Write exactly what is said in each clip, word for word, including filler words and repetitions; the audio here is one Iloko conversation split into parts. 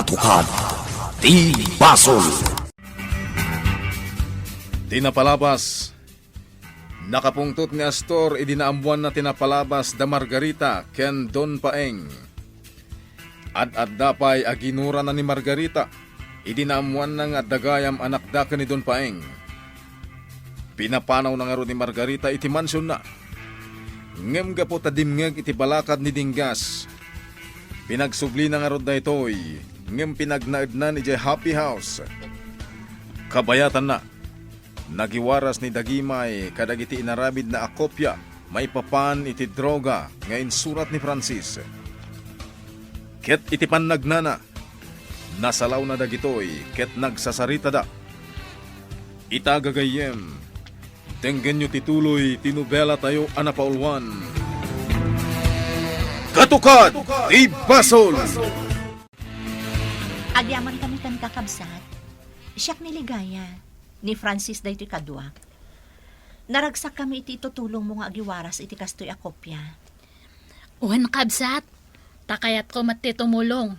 Tukad ti basol. Ti napalabas. Nakapungtot ni Astor idi naammoanna ti napalabas da Margarita ken Don Paeng. Ad-adda pay a ginurana ni Margarita idi naammoanna nga adda gayam a nakdaken ni Don Paeng. Pinapanawna ngarud ni Margarita iti mansionna. Ngem gapu ta dimngeg iti balakad ni Dinggas, pinagsublina ngarud daytoy ngem pinagnaednan idiay Happy House. Kabayatanna, nagiwaras ni Dagimay kadagiti inaramidna a kopia maipapan iti droga nga insurat ni Francis. Ket iti pannagnana, nasalawna dagitoy ket nagsasaritada. Ita gagayyem, denggenyo ti tuloy ti nobelatayo a napauluan, Katukad ti Basol! Agyamankami kenka, kabsat. Siak ni Ligaya, ni Francis daytoy kaduak. Naragsakkami iti itutulongmo nga agiwaras iti kastoy a kopia. Wen, kabsat, ta kayatko met ti tumulong.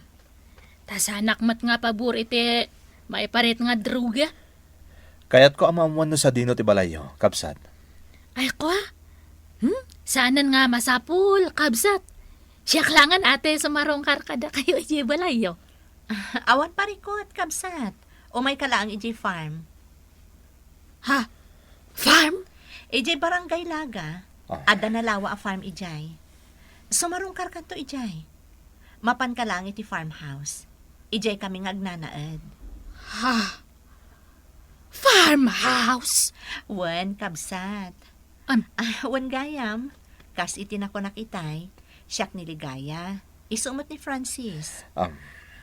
Ta saanak met nga pabor iti maiparit nga droga. Kayatko a maammuan no sadino ti balayyo, kabsat. Ay, kua? Hmm? Saanen nga masapul, kabsat. Siak laengen, ate, sumarungkar kadakayo idiay balayyo. Awan parikut, kabsat. Umayka laeng idiay farm. Ha? Farm? Idiay Barangay Laga. Ah. Adda nalawa a farm idiay. Sumarungkarkanto idiay. Mapanka laeng iti farmhouse. Idiaykami nga agnanaed. Ha? Farmhouse? Wen, kabsat. Am- Ah, wen gayam, kas iti nakunak itay, siak ni Ligaya. Isu met ni Francis. Am.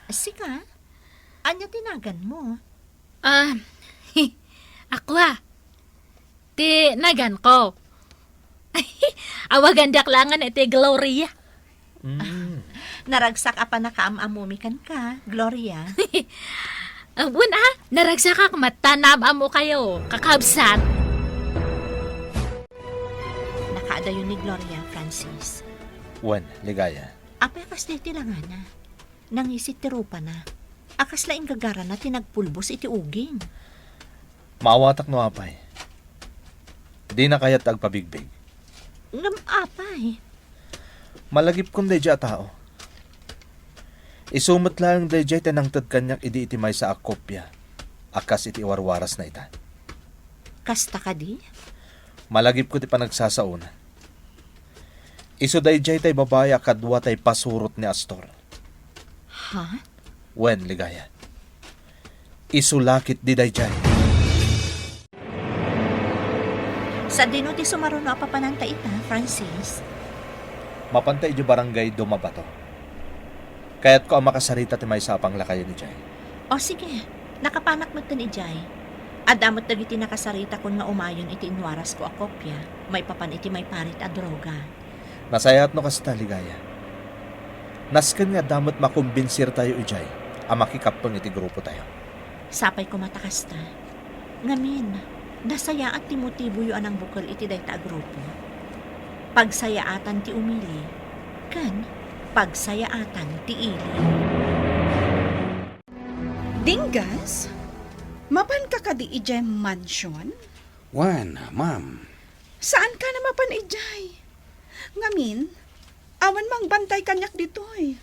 Sika? Ania ti naganmo? Ah, ako, ah. Ti naganko. Awagandak laengen iti Gloria. Mm. Naragsak a pannakaam-ammomi kenka, Gloria. Ah, wen, ah, naragsakak met ta naam-ammokayo, kakabsat. Nakaadayo ni Gloria, Francis. Wen, Ligaya. Apay a kasdi ti langana? Nangisit ti rupana. A kasla inggagarana ti nagpulbos iti uging. Maawatak no apay. Dina kayat ti agpabigbig. Ngem apay? Malagipkon daydiay a tao. Isu met laeng daydiay ti nangted kaniak idi iti maysa a kopia a kas iti iwarwarasna ita. Kasta kadi? Malagipko ti panagsasaona. Isu daydiay tay babai a kadua tay pasurot ni Astor. Ha? Wen, Ligaya. Isu la ketdi daydiay. Sadino ti sumaruno a papananta ita, Francis? Mapanta idiay Barangay Dumabato. Kayatko a makasarita ti maysa a panglakayen idiay. O, sige. Nakapanak metten idiay. Adda met dagiti nakasaritakon nga umayon iti inwarasko a kopia maipapan iti maiparit a droga. Nasayaat no kasta, Ligaya. Nasken nga adda met makombinsirtayo idiay a makikappeng iti grupotayo. Sapay koma ta kasta. Ngamin, nasayaat ti motiboyo a nangbukel iti dayta a grupo. Pagsayaatan ti umili, ken pagsayaatan ti ili. Dinggas, mapanka kadi idiay mansion? Wen, ma'am. Saanka a mapan idiay? Ngamin, awan mangbantay kaniak ditoy.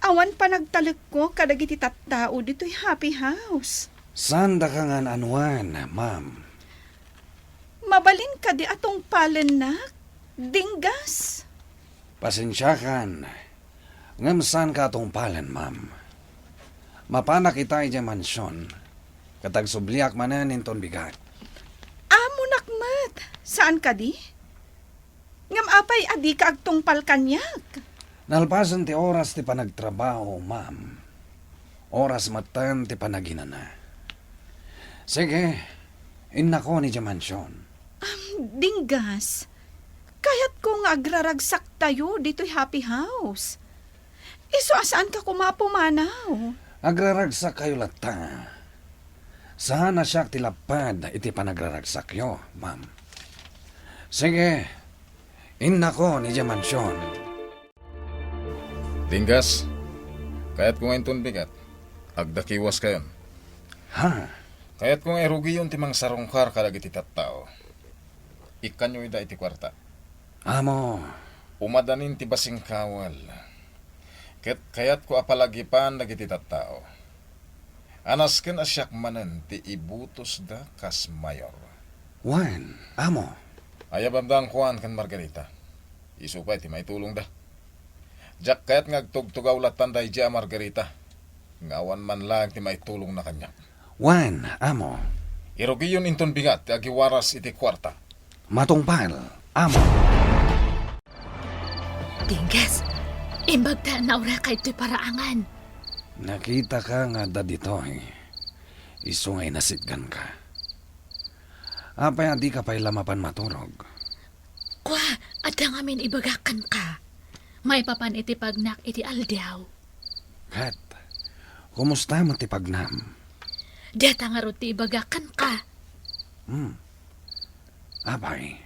Awan panagtalekko kadagiti tattao ditoy Happy House. Saandaka ngan a wen, ma'am. Mabalin kadi a tungpalennak, Dinggas? Pasensiakan, ngem saanka a tungpalen, ma'am. Mapanak ita idiay mansion, ket agsubliak manen inton bigat. Amonak met, saan kadi? Ngem apay a dika agtungpal kaniak? Nalpasen ti oras ti panagtrabaho, ma'am. Oras metten ti panaginana. Sige, innakon idiay mansion. Am, Dinggas, kayatko nga agraragsaktayo ditoy Happy House. Isu a saanka koma a pumanaw. Agraragsakkayo latta. Saan a siak ti lapped iti panagraragsakyo, ma'am. Sige, innakon idiay mansion. Dinggas, Kayatko nga inton bigat, agdakiwaskayon. Ha? Kayatko nga irugiyon ti mangsarungkar kadagiti tattao. Ikkanyo ida iti kuarta. Amo. Umadanin ti basingkawal. Ket kayatko a palagipan dagiti tattao. A nasken a siak manen ti ibutosda kas mayor. Wen, amo. Ayabamda a kuan ken Margarita. Isu pay ti maitulongda. Diak kayat nga agtugtugaw lattan daydi a Margarita. Nga awan man laeng ti maitulongna kaniak. Wen, amo. Irugiyon inton bigat ti agiwaras iti kuarta. Matungpal, amo. Dinggas, imbagta a nauraka itoy paraangan. Nakitaka nga adda ditoy. Isu nga inasitganka. Apay a dika pay la mapan maturog? Kua, adda ngamin ibagak kenka. Maipapan iti pagnak iti aldaw. Ket, kumusta met ti pagnam? Data ngarud ti ibagak kenka. Hmm. Apay,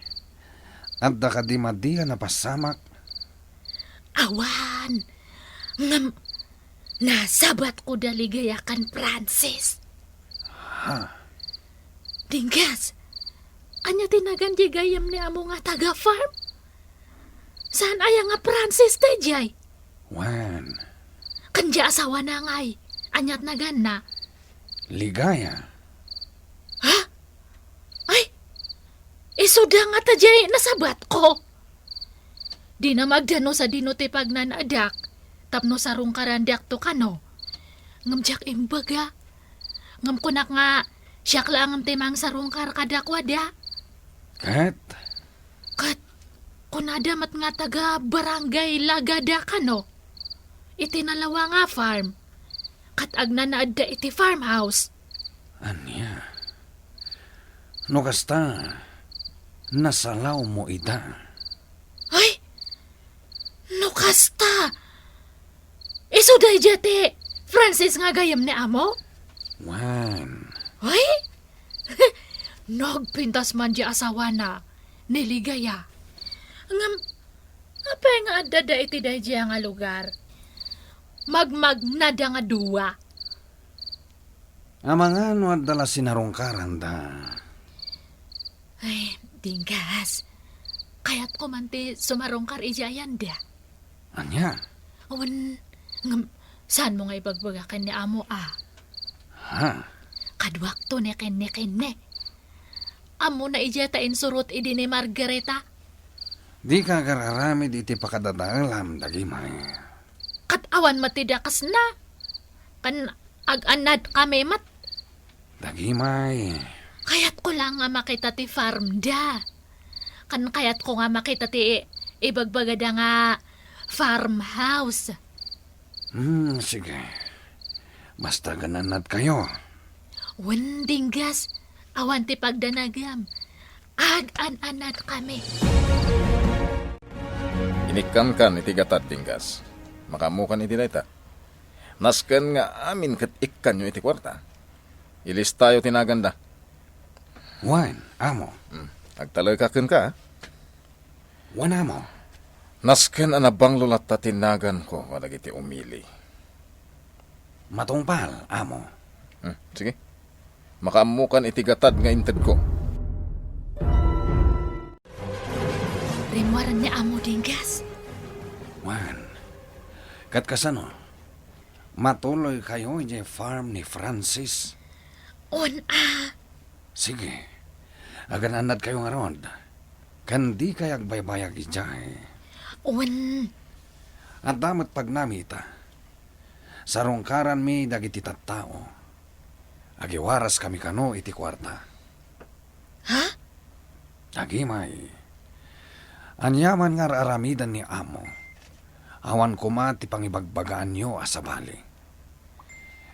adda kadi madi a napasamak? Awan. Ngem, nasabatko da Ligaya ken Francis. Ha? Dinggas, ania ti nagan diay gayyem ni amo nga taga-farm? Saan aya nga Francis daydiay? Wen. Ken diay asawana ngay, ania ti naganna? Ligaya. Ha? Ay, isuda ngata diay nasabatko. Dina magda no sadino ti pagnanaedak tapno sarungkarandiakto kano. Ngem diak imbaga. Ngem kunak nga siak laeng ti mangsarungkar kadakuada. Ket? Ket kunada met nga taga Barangay Lagada kano. Iti nalawa nga farm. Ket agnanaedda iti farmhouse. Ania? No kasta, nasalawmo ida. Ay! No kasta! Isu daydiay ti Francis nga gayyem ni amo? Wen. Ay! Nagpintas man diay asawana, ni Ligaya. Ngem, apay nga adda da iti daydiay nga lugar? Magmagnada nga dua. Amangan no adda la sinarungkaranda. Ay, Dinggas. Kayatko man ti sumarungkar idiay ayanda. Ania? Wen, ngem, saanmo nga ibagbaga ken ni amo a? Ha? Kaduakto ni ken ni ken ni. Ammona idiay ta insurot idi ni Margarita? Dika agar-aramid iti pakadadaelam, dagimay. Ket awan met ti dakesna. Ken ag-annadkami met. Dagimay. Kayatko la nga makita ti farmda. Ken kayatko nga makita ti ibagbagada nga farmhouse. Hmm, sige. Basta agan-annadkayo. Wen, Dinggas, awan ti pagdanagem. Ag-an-annadkami. Inikkankan iti gatad, Dinggas. Makaammokan iti dayta. Nasken nga amin ket ikkanyo iti kuarta. Ilistayo ti naganda. Wen, amo. Hmm. Agtaleka kenka, a? Wen, amo. Nasken a nabanglo latta ti naganko kadagiti umili. Matungpal, amo. Hmm, sige. Makaammokan iti gatad nga intedko. Rimmuaren ni Amo Dinggas. Wen, ket kasano? Matuloykayo idiay farm ni Francis? Wen a. Sige. Agan-annadkayo ngarud. Ken dikay agbaybayag idiay. Wen. Adda met pagnami ita. Sarungkaranmi dagiti tattao. Agiwaraskami kano iti kuarta. Ha? Dagimay. Aniaman nga ar-aramiden ni Amo. Awan koma ti pangibagbagaanyo a sabali.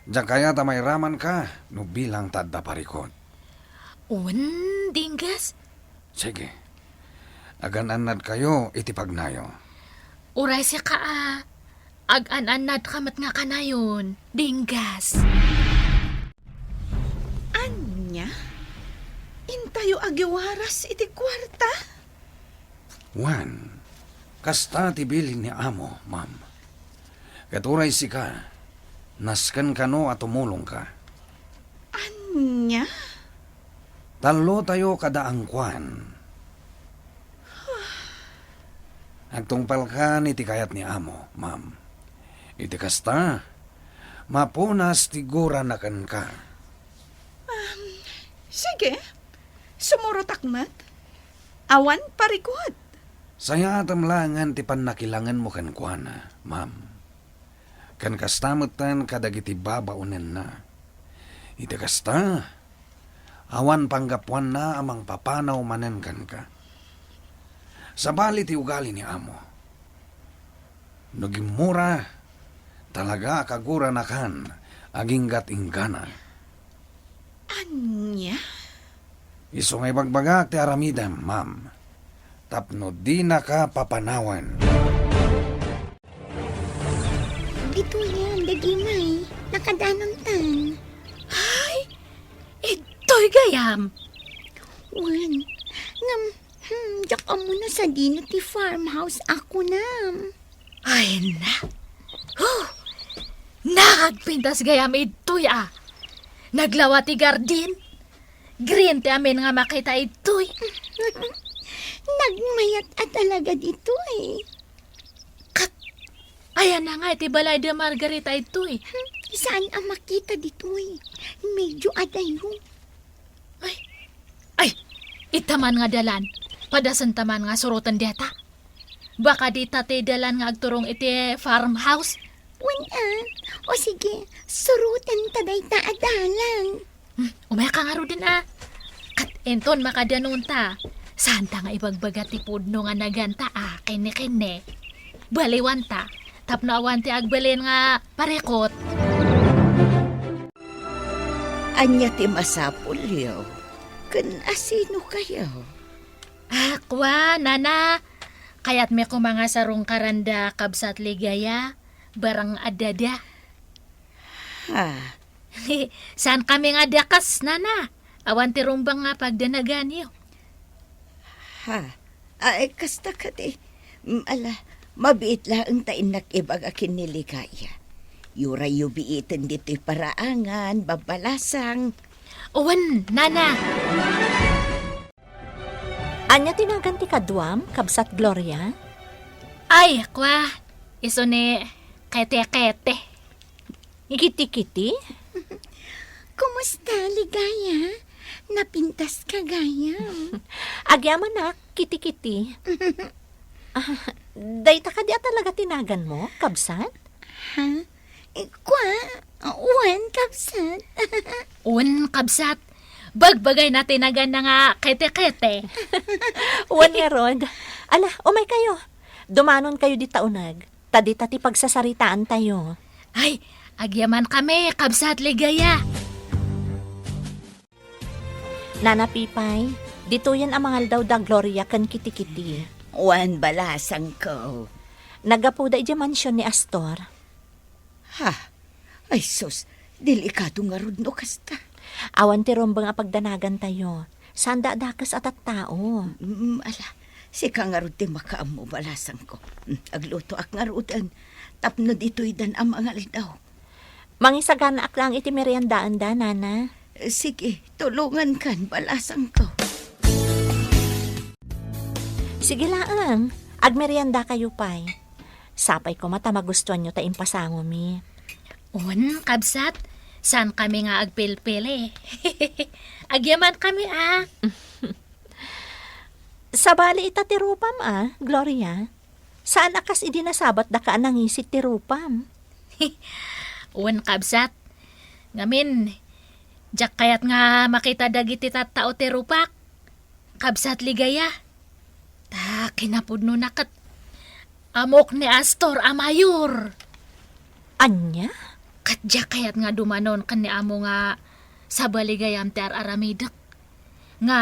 Diak kayat a mairamanka no bilang ta adda parikut. Wen, Dinggas. Sige. Agan-annadkayo iti pagnayo. Uray sika a, agan-annadka met nga kanayon, Dinggas. Ania? Intayo agiwaras iti kuarta? Wen, kasta ti bilin ni Amo, ma'am. Ket uray sika, nasken kano a tumulongka. Ania? Tallotayo kada angkuan. Agtungpalkan iti kayat ni Amo, ma'am. Iti kasta, mapunas ti gurana kenka. Um, sige. Sumurotak met. Awan parikut. Sayatem laengen ti pannakilangenmo kenkuana, ma'am. Ken kasta metten kadagiti babaonenna. Iti kasta, awan panggapuanna a mangpapanaw manen kenka. Sabali ti ugali ni Amo. No gimmura, talaga a kaguranakan aginggat inggana. Ania? Isu nga ibagbagak ti aramidem, ma'am, tapno dinaka papanawen. Ditoyen, dagimay, nakadanontan. Ay, idtoy gayam. Wen, ngem, hmm, diak ammo no sadino ti farmhouse a kunam. Ay na. Huh! Nagpintas gayam idtoy a. Naglawa ti garden. Green ti amin nga makita idtoy. Nagmayat a talaga ditoy. Kat, ayan na nga iti balay da Margarita idtoy. Hmm, saan a makita ditoy? Medyo adayo. Ay, ay, ita man nga dalan. Padasen ta man nga suroten deta. Baka dita ti dalan nga agturong iti farmhouse. Wen a. O sige, suroten ta dayta a dalan. Hmm, umayka ngaruden a. Kat inton makadanonta, saanta nga ibagbaga ti pudno nga naganta a kenne-kenne. Baliwanta, tapno awan ti agbalin nga parikut. Ania ti masapulyo? Ken asino kayo? Ah, kua, nana. Kayatmi koma nga sarungkaran da kabsat Ligaya, barang adda da. Ha? Saan kami nga dakas, nana? Awan ti rumbeng nga pagdanaganyo. Ha? Ay, kasta kadi. Mm, ala, mabiit laeng ta innak ibaga ken ni Ligaya. Yurayyo biiten ditoy paraangan, babbalasang. Wen, nana. Ania ti nagan ti kaduam, kabsat Gloria? Ay, kua, isu ni Kete-kete. Kiti-kiti? Kumusta, Ligaya? Napintas ka gayam. Agyamanak, kiti-kiti. Ah, dayta kadi a talaga ti naganmo, kabsat? Ha? Eh, kua? Wen, kabsat. Wen, kabsat. Bagbagayna ti naganna nga kete-kete. Wen ngarud. Ala, umaykayo. Dumanonkayo dita uneg. Ta dita ti pagsasaritaantayo. Ay, agyamankami, kabsat Ligaya. Nana Pipay, ditoyen a mangaldaw da Gloria ken Kiti-kiti. Wen, balasangko. Naggapuda idiay mansion ni Astor. Ha? Ay sus, delikado ngarud no kasta. Awan ti rumbeng a pagdanagantayo. Saan dakdakes a tattao. Mm, ala, sika ngarud ti makaammo, balasangko. Mm, aglutoak ngaruden, tapno ditoydan a mangaldaw. Mangisaganaak laeng iti meriendaenda, nana. Sige, tulongankan, balasangko. Sige laeng, agmeriendakayo pay. Sapay koma ta magustuanyo ta impasangomi. Wen, kabsat, saankami nga agpilpili. Agyamankami a. Sabali ita ti rupam a, Gloria. Saan a kas idi nasabatdaka a nangisit ti rupam. Wen, kabsat. Ngamin, diak kayat nga makita dagiti tattao ti rupak. Kabsat Ligaya. Ta kinapudnona ket ammok ni Astor a mayor. Ania? Ket diak kayat nga dumanon ken ni amo nga sabaligayam ti ar-aramidek. Nga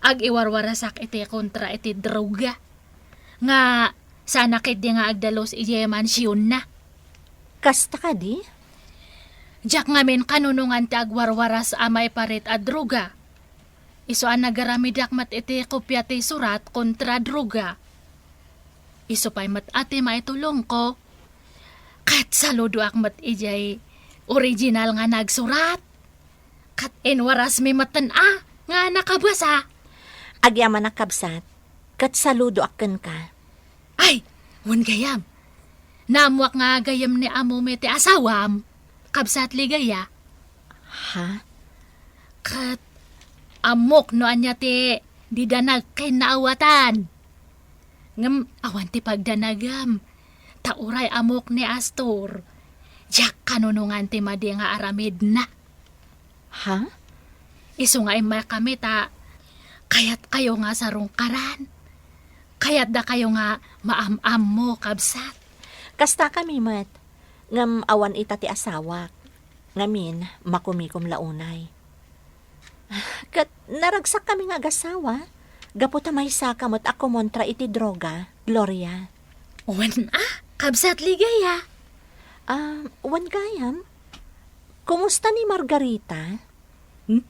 ag-iwarwarasak iti kontra iti droga. Nga saanak ketdi nga agdalus idiay mansionna. Kasta kadi? Diak ngamin kanunongan ti agwarwaras a maiparit a droga. Isu a nagaramidak met iti kopia ti surat kontra droga. Isu pay met a ti maitulongko, ket saludoak met idiay original nga nagsurat. Ket inwarasmi metten a nga nakabasa. Agyamanak, kabsat, ket saludoak kenka. Ay, wen gayam. Naammoak nga gayyem ni amomi ti asawam, kabsat Ligaya. Ha? Ket ammok no ania ti didanag ken naawatan. Ngem awan ti pagdanagem, ta uray ammok ni Astor, diak kanunongan ti madi nga aramidna. Ha? Isu nga immaykami ta kayatkayo nga sarungkaran. Kayatdakayo nga maam-ammo, kabsat. Kastakami met, ngem awan ita ti asawak. Ngamin, makumikom la unay. Ket naragsakami nga agasawa, gapu ta maysaka met a kumontra iti droga, Gloria. Wen a, kabsat Ligaya. Ah, wen gayam, kumusta ni Margarita? Hmm?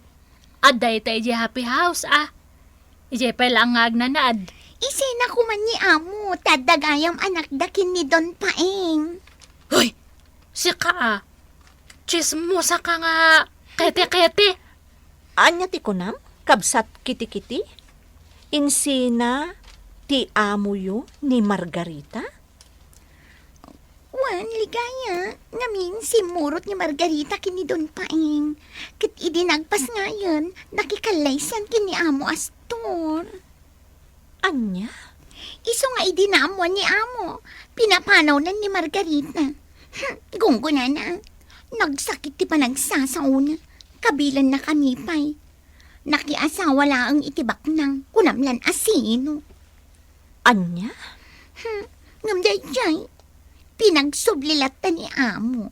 Adda ita idiay happy house, ah. Idiay pay laeng nga agnanaed. Isina koma ni amo, ta adda gayam anakda ken ni Don Paeng. Hoy! Sika, ah. Tsismosa ka nga kete-kete. Ania ti kunam, kabsat Kitikiti? Insina ti amoyo ni Margarita? Wen, Ligaya, ngamin, simmurot ni Margarita ken ni Don Paeng. Ket idi nagpasngayen, nakikallaysan ken ni Amo Astor. Ania? Isu nga idi naammoan ni Amo, pinapanawnan ni Margarita. Hmm, gunggonana. Nagsakit ti panagsasaona. Kabilannakami pay. Nakiasawa laeng iti baknang, kunam lan a sino. Ania? Hmm, ngem daydiay, pinagsubli latta ni Amo.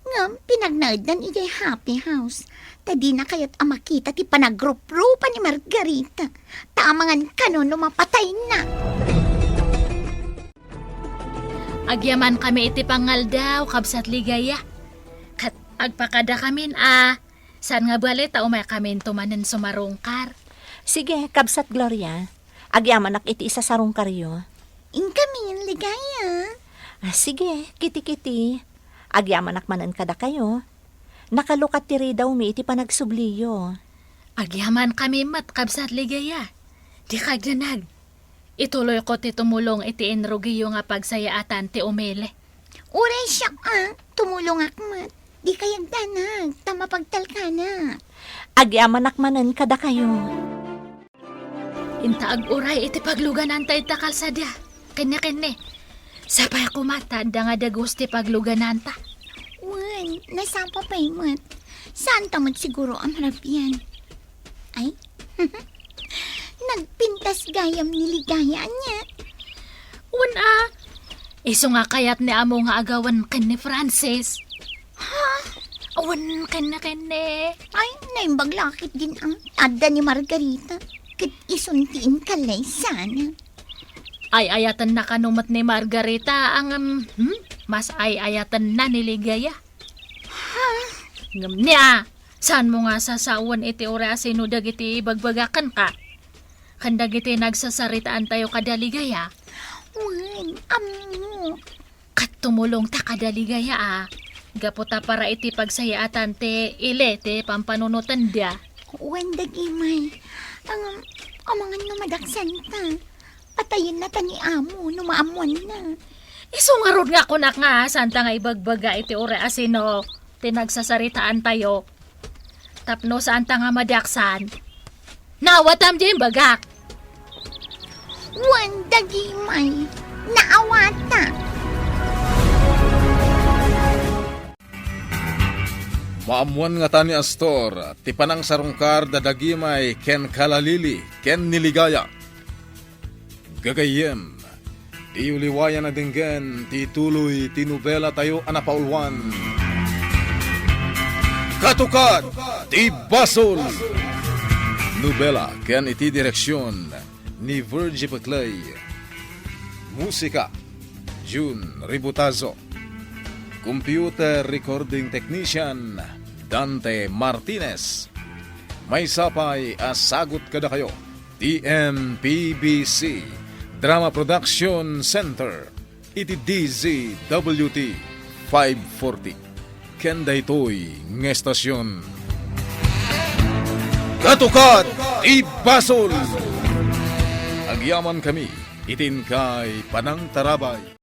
Ngem pinagnaednan idiay happy house, ta dina kayat a makita ti panagruprupa ni Margarita, ta amangan kano no mapatayna. Agyamankami iti pangaldaw, kabsat Ligaya. Ket agpakadakamin a, saan nga bali ta umaykaminto manen sumarungkar. Sige, kabsat Gloria. Agyamanak iti isasarungkaryo. Inkamin, Ligaya. Ah, sige, Kitikiti. Agyamanak manen kadakayo. Nakalukat ti ridawmi iti panagsubliyo. Agyamankami met, kabsat Ligaya. Dika agdanag. Ituloyko ti tumulong iti inrugiyo nga pagsayaatan ti umili. Uray siak a, tumulongak met. Dika agdanag, ta mapagtalkanak. Agyamanak manen kadakayo. Inta aguray iti paglugananta ita kalsada. Kenne, kenne. Sapay koma ta adda nga dagus ti paglugananta. Wen, nasapa pay met. Saanta met siguro a marabian. Ay, nagpintas gayam ni Ligaya, ania? Wen a, isu nga kayat ni Amo nga agawan ken ni Francis. Ha? Wen, kenne, kenne. Ay, naimbag la ketdin a. Adda ni Margarita. Ket isun ti inkallaysan. Ay-ayatenna kano met ni Margarita, ngem, hmm? Mas ay-ayatenna ni Ligaya. Ha? Ngem nia, saanmo nga sasawen iti uray a sino dagiti ibagbagak kenka? Ken dagiti nagsasaritaantayo kada Ligaya? Wen, ammo. Ket tumulongta kada Ligaya a, gapu ta para iti pagsayaatan ti ili ti pampanunotenda. Wen, dagimay. Ngem, amangan no madaksanta. Patayenna ta ni Amo no maammoanna. Isu ngarud nga kunak nga saanta nga ibagbaga iti uray a sino ti nagsasaritaantayo. Tapno saanta nga madaksan. Naawatam diay imbagak. Wen, dagimay. Naawata. Maammoan ngata ni Astor ti panangsarungkar da dagimay ken Kalalili ken ni Ligaya. Gagayyem, diyo liwayan a denggen ti ituloy ti nobelatayo a napauluan, Katukad ti Basol. Nobela ken iti direksion ni Virgie Peclay. Musika, Jun Ributazo. Computer recording technician, Dante Martinez. Maysa pay a sagut kadakayo ti M P B C Drama Production Center iti D Z W T five forty. ken daytoy nga estasion. Katukat ti basol! Agyamankami iti inkay panangtarabay.